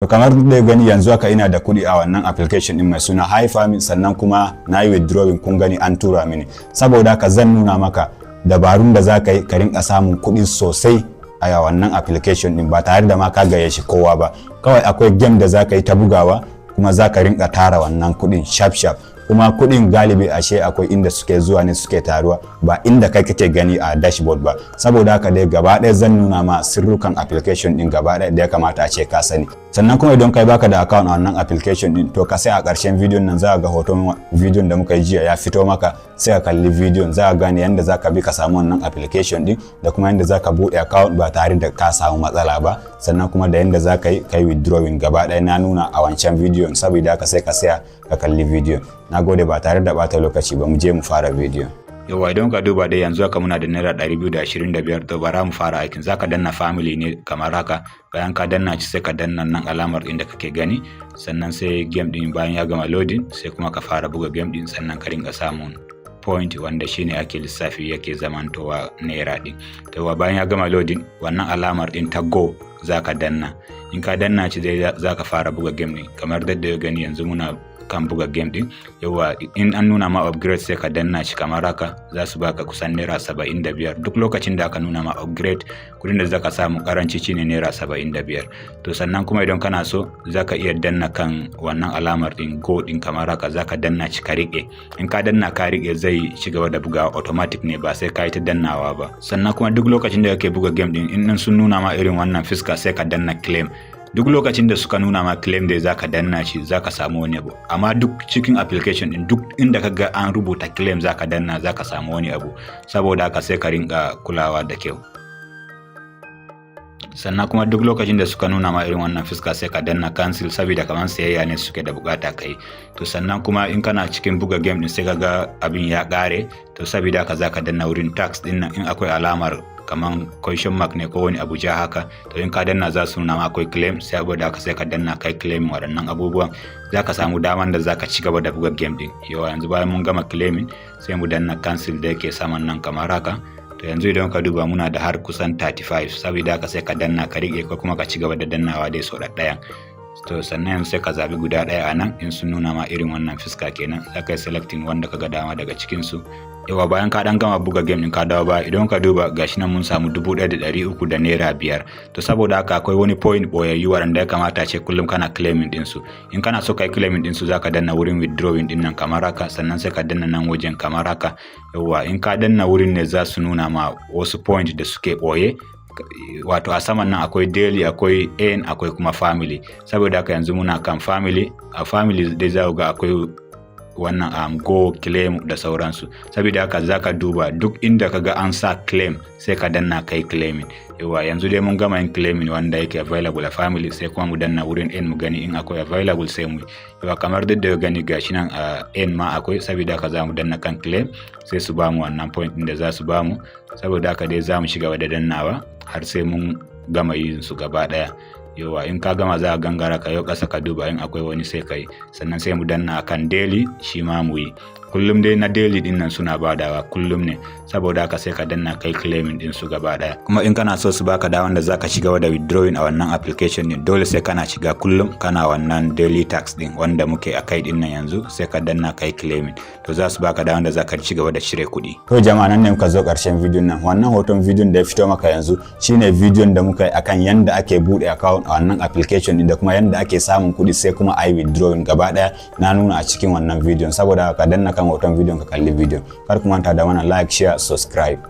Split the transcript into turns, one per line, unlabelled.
To, kamar da gani, yanzu haka ina da kuɗi a wannan application din mai suna HiFami. Sannan kuma na yi withdrawing, kun gani an tura mini. Saboda haka zan nuna maka dabarun da za ka yi ka rinka samun kuɗi sosai a wannan application din ba tare da ma ka gayyaci kowa ba. Kawai akwai game da za ka yi ta bugawa, kuma za ka rinka tara wannan kuɗin sharp sharp. Kuma kuɗin galibi ashe akwai inda suke zuwa ne suke taruwa, ba inda kai kake gani a dashboard ba. Saboda haka dai gaba ɗaya zan nuna ma sirrukan application din gaba ɗaya da ya kamata a ce ka sani. Sannan kuma idan kai baka da account a wannan application din, to ka sai a ƙarshen bidiyon nan za ga hoton bidiyon da muka yi jiya ya fito maka, sai ka kalli bidiyon, za ka gane yadda za ka bi ka samu wannan application din, da kuma yadda za ka buɗe account ba tare da ka samu matsala ba, sannan kuma da yadda za ka yi kai withdrawing. Gaba ɗaya na nuna a wancan bidiyon. Saboda haka sai ka saya ka kalli bidiyon. Na gode. Ba tare da bata lokaci ba, mu je mu fara bidiyon.
Yawa, idan ka duba dai, yanzu haka muna da ₦225. To, bara mu fara aikin. Zaka danna family ne kamar haka. Bayan ka danna shi, sai ka danna nan alamar inda kake gani, sannan sai game din. Bayan ya gama loading, sai kuma ka fara buga game din, sannan ka ringa samun point, wanda shine ake lissafi yake zamantowa naira din. To, bayan ya gama loading, wannan alamar din ta go zaka danna. In ka danna shi dai, zaka fara buga game din kamar da ya gani. Yanzu muna kan buga game din. Yawa, in an nuna ma upgrade, sai ka danna shi kamar haka. Za su baka kusan ₦75. Duk lokacin da aka nuna ma upgrade, kudin da zaka samu karanci shine ₦75. To, sannan kuma idan kana so, zaka iya danna kan wannan alamar din go din kamar haka. Zaka danna shi ka rike. In ka danna ka rike, zai ci gaba da bugawa automatic ne, ba sai ka yi ta dannawa ba. Sannan kuma duk lokacin da kake buga game din, in sun nuna ma irin wannan fiska, sai ka danna claim. Duk lokacin da suka nuna ma claim dai, zaka danna shi, zaka samu wani abu. Amma duk cikin application din, duk inda ka ga an rubuta claim, zaka danna, zaka samu wani abu. Saboda haka sai ka rinka kulawa da kyau. Sannan kuma duk lokacin da suka nuna ma irin wannan fuska, sai ka danna cancel, saboda kamar sayayya ne suke da bukata kai. To, sannan kuma in kana cikin buga game din, sai ka ga abin ya kare. To, saboda haka zaka danna wurin task din nan. In akwai alamar kaman question mark ne ko wani abu ja haka, to in ka danna, za su nuna ma akwai claim. Sai abu da haka, sai ka danna kai claim waɗannan abubuwan, za ka samu daman da za ka ci gaba da buga game din. Yawa, yanzu bayan mun gama claiming, sai mu danna cancel da yake saman nan kamar haka. To, yanzu idan ka duba, muna da har kusan 35. Saboda haka sai ka danna ka riƙe, ko kuma ka ci gaba da dannawa dai sau ɗaya. To, sannan yanzu sai ka zabi guda ɗaya a nan. In sun nuna ma irin wannan fuska kenan, za ka yi selecting wanda ka ga dama daga cikin su. Yawa, bayan ka dan gama buga game din, ka dawo ba, idan ka duba, gashi nan mun samu ₦1,300.05. To, saboda haka akwai wani point boyayyu waɗanda ya kamata ce kullum kana claiming din su. In kana so kai claiming din su, zaka danna wurin withdrawing din nan kamar haka, sannan sai ka danna nan wajen kamar haka. Yawa, in ka danna wurin ne, za su nuna ma wasu point da suke boye. Wato a saman nan akwai daily, akwai earn, akwai kuma family. Saboda haka yanzu muna kan family. A family dai za ga akwai wannan go, claim da sauransu. Saboda haka zaka duba duk inda ka ga an sa claim, sai ka danna kai claiming. Yawa, yanzu dai mun gama yin claiming wanda yake available a family, sai kuma mu danna wurin earn, mu gani in akwai available, sai mu. Yawa, kamar duk da gani, gashi nan a earn ma akwai. Saboda haka za mu danna kan claim, sai su bamu wannan point din da za su bamu. Saboda haka dai za mu shiga da dannawa har sai mun gama yin su gaba daya. Yawa, in ka gama, za a gangara ka yau ƙasa, ka duba in akwai wani, sai ka yi. Sannan sai mu danna akan daily, shi ma mu yi kullum dai. Na daily din nan suna badawa kullum ne. Saboda haka sai ka danna kai claiming din su gaba daya. Kuma in kana so su baka daman da zaka shiga da withdrawing a wannan application din, dole sai kana shiga kullum, kana wannan daily task din wanda muke a kai din nan yanzu, sai ka danna kai claiming. To, za su baka daman da zaka ci gaba da cire kuɗi.
To jama'a, nan ne muka zo ƙarshen bidiyon nan. Wannan hoton bidiyon da ya fito maka yanzu shine bidiyon da muka yi akan yanda ake buɗe account a wannan application din, da kuma yanda ake samun kuɗi, sai kuma a yi withdrawing. Gaba ɗaya na nuna a cikin wannan bidiyon. Saboda ka danna kan hoton bidiyon ka kalli bidiyon. Kar ku manta da mana like, share, subscribe.